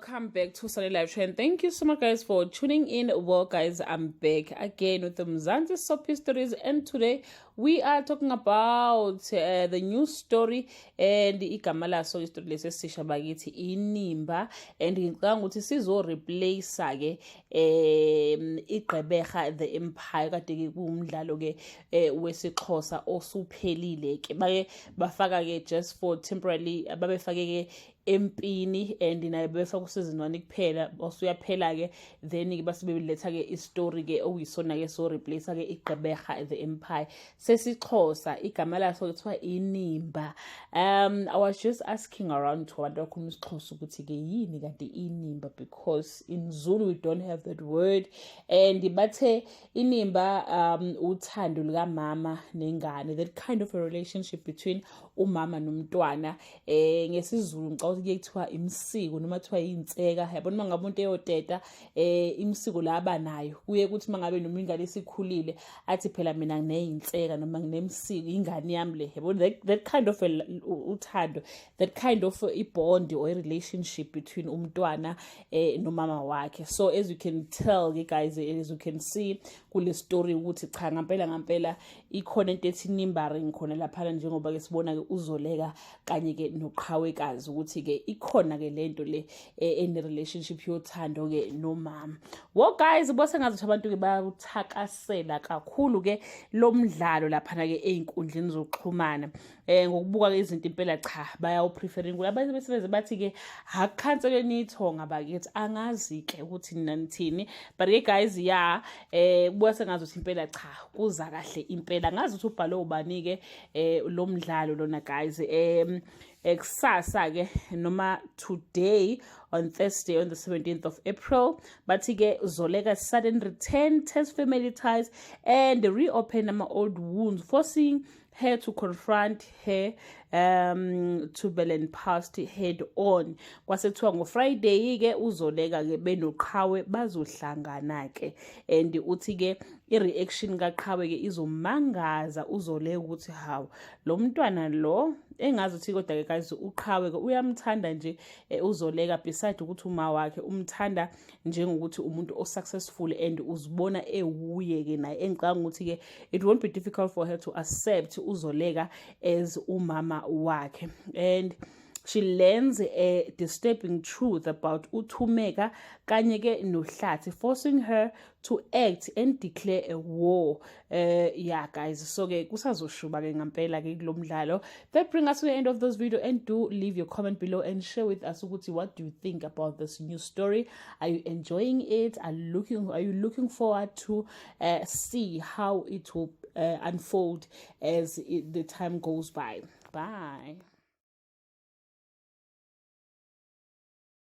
Welcome back to Sunday Live Trend. Thank you so much, guys, for tuning in. Well, guys, I'm back again with the Mzansi Soap Stories, and today we are talking about the new story, and igama laso istory lesi esisha bakithi Inimba, and ngicabanga ukuthi sizo replace ke iGqeberha The Empire, kade ke kuwumdlalo ke wesiXhosa osuphelile ke. Bake bafaka ke just for temporarily, babefake ke empini, and naye befaka useason 1 kuphela, osuyaphela ke. Then ke base beletha ke istory ke okuyisona ke so replace ke iGqeberha The Empire sesiXhosa. Igama laso kuthiwa Inimba. I was just asking around to abantu abakhuluma isiXhosa ukuthi ke yini kanti inimba, because in Zulu we don't have that word, and bathe inimba uthando lukamama nengane, that kind of a relationship between umama nomntwana. NgesiZulu ngicabanga ukuthi kuye kuthiwa imsiko noma kuthiwa yinseka, yabona. Uma ngabe umuntu eyoteta, imsiko la abanayo, kuye kuthi uma ngabe noma ingane isikhulile athi, "Phela mina ngineyinseka noma nginemsiko, ingane yami le," yabona. That kind of uthando, that kind of a bond or a relationship between umntwana nomama wakhe. So as you can tell ke guys, as you can see kule story ukuthi cha, ngampela ngampela ikhona into ethi nimbaring khona laphana, njengoba ke sibona ke uZoleka kanye ke noQhawekazi ukuthi ke ikhona ke lento le ene relationship yothando ke nomama. Well guys, bose ngazi abantu ke bayawuthakasela kakhulu ke lo mdlalo laphana ke einkundleni zokuxhumana. Ngokubuka ke izinto, impela cha, bayawuprefer. Abanye bese bathi ke akukhanselweni ithonga bakithi. Angazi ke ukuthi nina nithini, but ke guys, yeah, kubuka sengazi ukuthi impela cha, kuza kahle impela. Ngazi ukuthi ubhalo ubani ke lo mdlalo lona, guys. Kusasa ke noma today, on Thursday, on the 17th of April, bathi ke Zoleka sudden return test family ties and reopen ama old wounds, forcing her to confront her turbulent past head on. Kwasekuthiwa ngoFriday ke uZoleka ke benoQhawe bazohlangana ke, and uthi ke i-reaction kaQhawe ke izomangaza uZoleka ukuthi hawu, lo mntwana lo engazi ukuthi. Kodwa ke guys, uQhawe ke uyamthanda nje uZoleka, beside ukuthi uma wakhe umthanda njengokuthi umuntu o-successful and uzibona ewuye ke naye. Engicabanga ukuthi ke it won't be difficult for her to accept uZoleka as umama wakhe, and she learns a disturbing truth about uThumeka kanye ke noHlathi, forcing her to act and declare a war. Yeah guys, so ke kusazoshuba ke ngampela ke kulomdlalo. That bring us to the end of this video, and do leave your comment below and share with us ukuthi what do you think about this new story. Are you enjoying it? Are you looking forward to see how it will unfold as the time goes by? Bye.